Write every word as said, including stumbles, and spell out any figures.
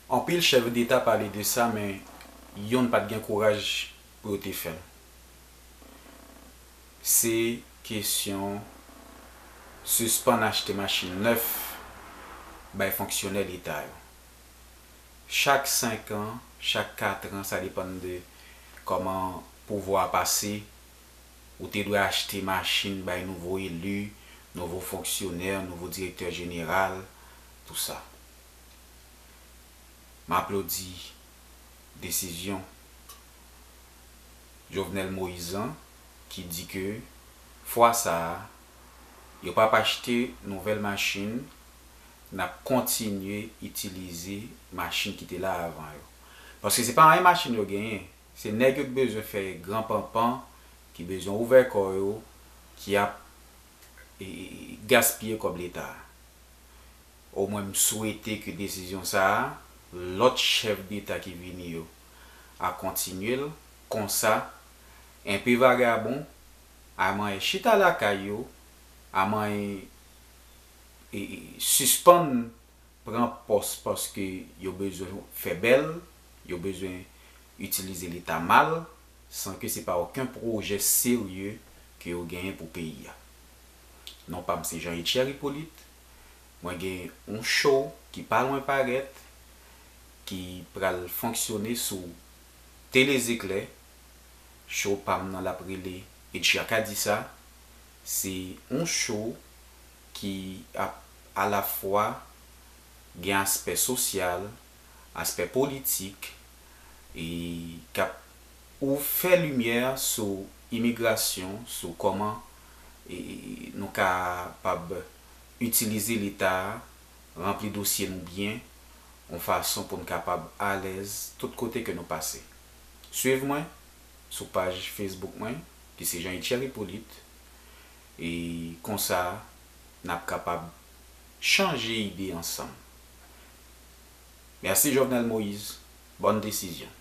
Anpil chèf deta pale de sa, men yonn pa t gen kouraj pou yo te fè l. Se kesyon sispann achte machin nèf bay fonksyonè leta yo. Chak senk an, chak kat an, sa depann de kòman pouvwa a pase, ou te dwe achte machin bay nouvo eli, nouvo fonksyonè, nouvo direktè jeneral, tou sa. M aplodi desizyon Jovenel Moïse an ki di ke fwa sa a, yo p ap achte nouvèl machin, n ap kontinye itilize machin ki te la avan yo. Paske se pa anyen machin yo genyen, se nèg yo k bezwen fè gran panpan, ki bezwen ouvè kò yo, ki ap e, e, gaspiye kòb leta a. Omwen m swete ke desizyon sa a, lòt chèf deta ki vini yo a kontinye l konsa, enpe vagabon a manyen chita lakay yo, a manyen e, e, sispann pran pòs paske yo bezwen fè bèl, yo bezwen itilize leta mal, san ke se pa okenn pwojè serye ke yo genyen pou peyi a. Non pa m se Jean Etcher Hyppolite. Mwen gen yon show ki pa lwen parèt, ki pral fonksyone sou Tele Zeklè. Show pa m nan l ap rele Etcher ka di sa. Se yon show ki ap alafwa gen aspè sosyal, aspè politik, e k ap ou fè limyè sou imigrasyon, sou kòman e, nou kapab itilize leta a, ranpli dosye nou byen, yon fason pou n kapab alèz tout kote ke nou pase. Swiv mwen sou paj Facebook mwen, ki se Jean Etcher Hyppolite, e konsa, n ap kapab chanje ide ansanm. Mèsi Jovenel Moïse, bòn desizyon.